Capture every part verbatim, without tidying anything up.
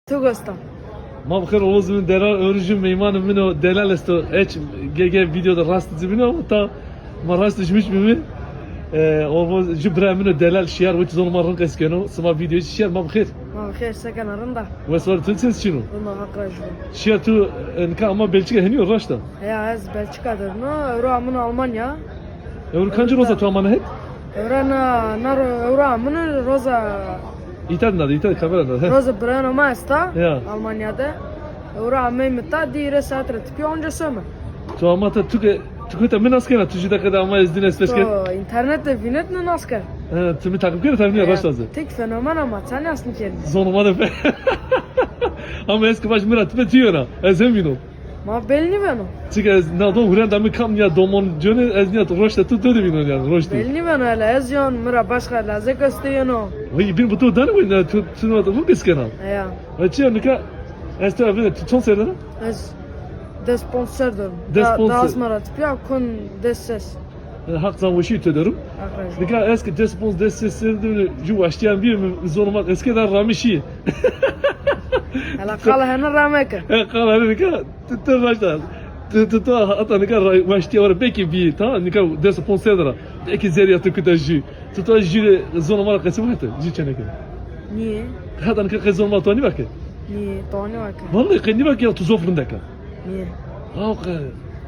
Tu gosta. Ma bi xêr, Oğuz min delal, ewro jû meymanê min o, delal esto. Eç ge ge video de rast zî bîno, ama ta ma rast dişmiş bîme. E, Oğuz jû birayê min o delal, şîyar, o çi zonê ma rind qesî keno. Sima video çi şîyar, ma bi xêr. Ma bi xêr, se kena, rind a? Wes war, tu çi çin o? Rind a, Haq razî bo. Şîyar tu, e, nika ama Belçîka henî yo, raşt a? Heya, ez Belçîka de no, ewro amino Almanya. Ewro kancî roza tu amane het? Ewro na, na ro-, ewro amino roza. Îta de, îta de, kamera de. Roza birayêna ma esta, ya, Almanya de. Ewro ameyme ta, di hîrê saet ra tepîya onca some. Tu ama ta, tu ke, tu ke ta mi nas kena, tu jû deqe de ama ez dîn ez pes ken. To înternet de vînetne, nas ken. He, tu mi takip kena, takip nîya, raşt a zî. Tek fenomen ama, sen nas nîkenî. Zonê ma de fe-, ama ez ke vaj mi ra tipe tu yena, ez hem vînon. Ma belî nîbeno. Çike ez na don hurenda mi kam nîya domon cone, ez nîya roşte tu de vînon yanî, roşte. Belî nîbeno hele, ez yon, mi ra başka lazek estê yeno. Vay, bin bu tu dane vay, na tu, tu na tu kes kena. Ya. Vay, çi ya nika, ez tu evine, tu çond serre de? Ez des ponc serre de. Des ponc serre. Da, da asma ra tepîya kon des ses. E, Haq zanweşî tu derim. Haq razî. Nika ez ke des ponc des ses serre de jû waştîyan bî, mi zonê ma qesî ke da ramişî. Ela qala hene rameke. E, qala hene nika. Tu, tu raşt a. Tu, tu, tu hata nika ra-, waştîya were belkî bî, ta nika des ponc serre de ra. Belkî zerrîya tu kuta jû. Tu, tu jû rê zonê ma ra qesî vake, jû çeneke. Nîye? Hata nika qey zonê ma tu nîvake? Nîye, tu nîvake. Vallahi qey nîvake ya tu zof rindek a. Nîye? Aw qey.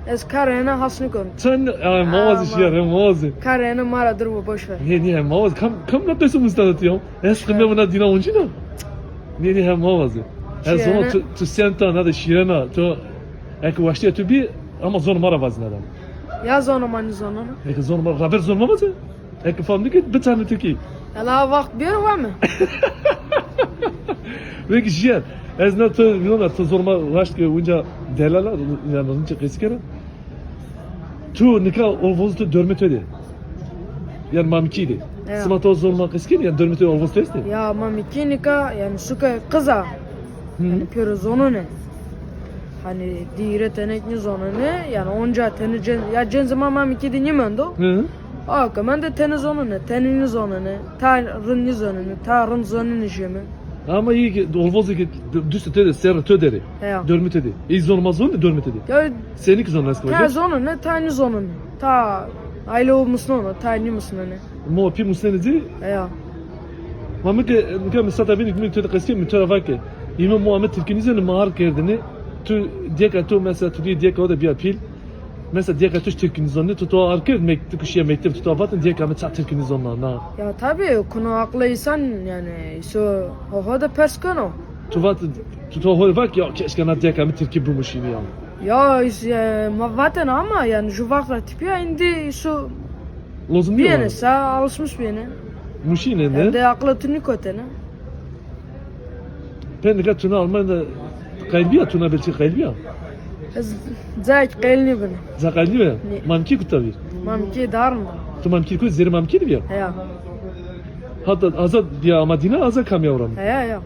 Ez karê hene has nîkon. Sen, ay, ma wazî şîyar, ma wazî. Karê hene ma ra dir bo, boş ver. Nîye, nîye, ma wazî. Kam, kam na qesî musnada tu ya? Ez qime bina dîna oncîna. Nê, nê, hem ma wazî. Ez zonê tu, tu senta na de şîrena, tu eke waştîya tu bî, ama zonê ma ra vazî na de. Ya zonê ma nîzonon. Eke zonê ma, raber zonê ma vazî. Eke fam nîkerd, biçarne tirkî. Ela waxt bêro wame. Peki şîyar, ez na tu, nîyona tu zonê ma raşt ke unca delal a, yanî rind çî qesî kena. Tu nika olvozê tu dormê tu de. Yanî Mamikî de. Ya. Sima tu zonê ma qesî kenî, yanî dormê tu olvozê tu estê? Ya Mamikî nika yanî suke qiz a. Hı. Yanî pêro zonenê. Hanî di hîrê tenek nîzonenê, yanî onca tenê cen-, ya cenzê ma Mamikî de nîmendo. Hı. A ke mende tenê zonenê, tenê nîzonenê, ta rind nîzonenê, ta rind zonenê jême. Ama îyê ke olvozê ke d-, dustê tu de, serrê tu der ê. Heya. Dormê tu de. Î zonê ma zonenê dormê tu de? Ya. Senî kî zonenê eske ta vaje? Zonenê, ta nîzonenê. Ta aile o musneno, ta nîmusnenê. Mo pî musnenê zî? Heya. Ma mi ke, mi ke mi sata bînî mi tu de qesî, mi tu ra vake. Îme mo ame tirkî nîzonenê, ma ar kerdêne. Tu dêka tu mesela tu dî dêka o de bîya pîl. Mesela dêka tu tirkî nîzonenê, tu to ar kerd, mek-, tu kî şîya mekteb, tu to vatên dêka mi ça tirkî nîzonena, na. Ya tabî, kuno aqlê însan yanî, îso ho ho de pers keno. Tu vat, tu to ho de vat ya, keşke na dêka mi tirkî bimuşînî ya. Ya, îs-, e, ma vatên ama yanî jû waxt ra tepîya îndî îso lozim nîyo bîyêne, sa alışmış bîyêne. Muşîne ne? Ende aqlê tu nîkotêne. Pê nika tu na Almanya de qayîl bîya, tu na Belçîka qayîl bîya? Ez cayêk qayîl nîbîne. Ca qayîl nîbîya? Nê. Mamkî kuta bî? Mamkî dar mi? Tu Mamkî ku zerrê Mamkî de bîya? Heya. Hata aza bîya ama dîna aza kamîya ora mi? Heya, heya.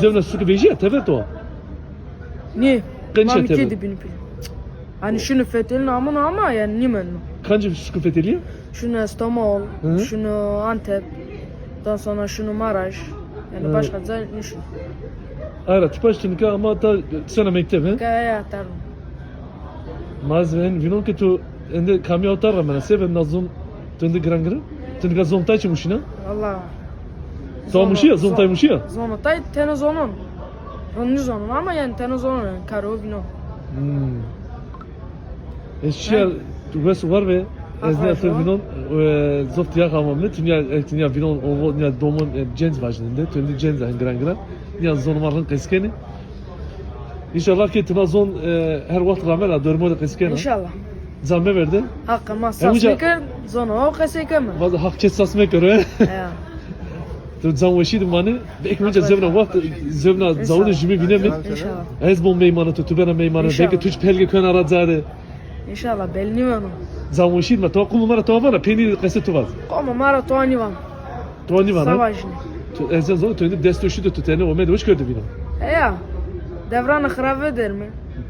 Zewna suke vejîya tever to? Nê. Qenîşa tever? Mamkî de bînî pîl. Hanî şunu fetelîno amino ama yanî nîmeno. Kancî suke fetelîya? Şunu Estemol, hı, şunu Antep, ondan sonra şunu Maraş. Yanî başka ca nîşun. Ara, tu paş tu nika ama ta sena mekteb, he? Ka ya, tarno. Ma ez vên vînon ke tu ende kamîya o ta ramena, sebe na zon tu ende giran giran? Tu nika zon tay çi muşîna? Valla. Tu muşîya, zon tay muşîya? Zon tay tenê zonon. Rind nîzonon ama yanî tenê zonon yanî karo vînon. Hmm. Ez şîya wes war ve ez nîya tu vînon, e, zof tîya xamam ne, tu nîya, e, tu nîya vînon, o, nîya domon, e, cenc vajîne de, tu ende cenc a hin giran giran. Nîya zonê ma rind qesî kenê. Înşallah ke tu na zon, e, her waxt ramena, dormê de qesî kena. Înşallah. Ca meverde. Haqê ma sas mekir, zonê ho qesey keme. Vallahi Haq kes sas mekero, he? Ya. Tu can weşî de manê, belkî mi ca zewna waxt, zewna cawo de jûmî vîneme. Înşallah. Ez bon meymana tu, tu bena meymana. Înşallah. Belkî tu pelge kena ra ca de. Înşallah, belî nîvano. Can weşî de ma, to qomê ma ra to vana, peynî qesê tu vaz. Qomê ma ra to nîvan. To nîvana? Savaşîne. Tu, ez zon, tu êndî dest û şî de tu tenê omedê weş kerdî vîna. Heya. Devranê xirabe derme.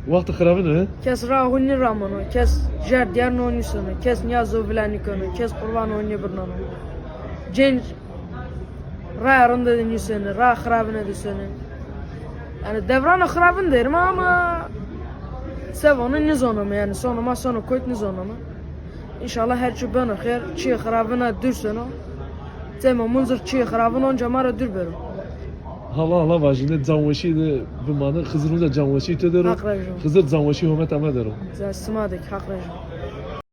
Wextê xirabin o, he? Kes ra ho nîrameno, kes jer dîyar no nîsono, kes nîyazo vila nîkeno, kes qurban ho nîbirneno. Cenc raya rinde de nîsenê, raya xirabine de senê. Yani devrana xirabin derim ama se vano nizoname, yani sono ma sono koyt nizoname. İnşallah her çi beno xêr, çiyê xirabina dûr seno. Cema Munzur çiyê xirabin onca ma ra dûr bero. Hala hala vajîne canweşî de bimane. Xizir onca canweşî to dero. Haq rejim. Xizir canweşî hometa me dero. Za sima de ki haq rejim.